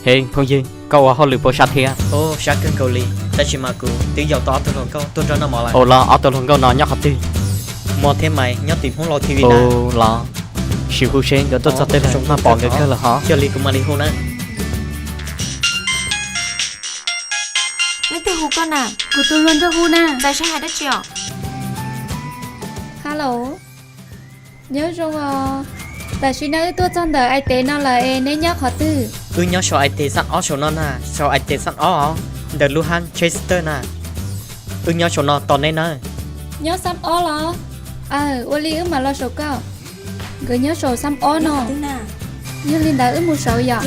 Es phooj ywg, koj ua hauj lwm puas sab thiab? Ua sab kawg nkaus li, tab sis mas kuv twb yaum tau ob tug hluas nkauj tuaj nrog noj mov lawm. Ua los ob tug hluas nkauj no nyob qhov twg? Muaj thiab mas, nyob tim Hmoob Laus T V na. Ua los, sim hu seb nkawd tuaj txog tej lawm, mas pom nkawd kawg lawm hov. Yog li kuv mam li hu na. Leej twg hu koj na? Kuv tus hluas nraug hu na. Txawm saib hais dab tsi os? Hello, nyob zoo os. Tam sim no wb tuaj txog ntawm ai tes no lawm es neb nyob qhov twg? Wb nyob saum ai tes xab ob saum no na, saum ai tes xab ob os, ntawm lub hab Chester na. Wb nyob saum no tos neb na. Nyob xab ob los? Aw, ua li wb mam los saum koj. Nkawd nyob saum xab ob no. Yog li ntawd wb mus saud yom.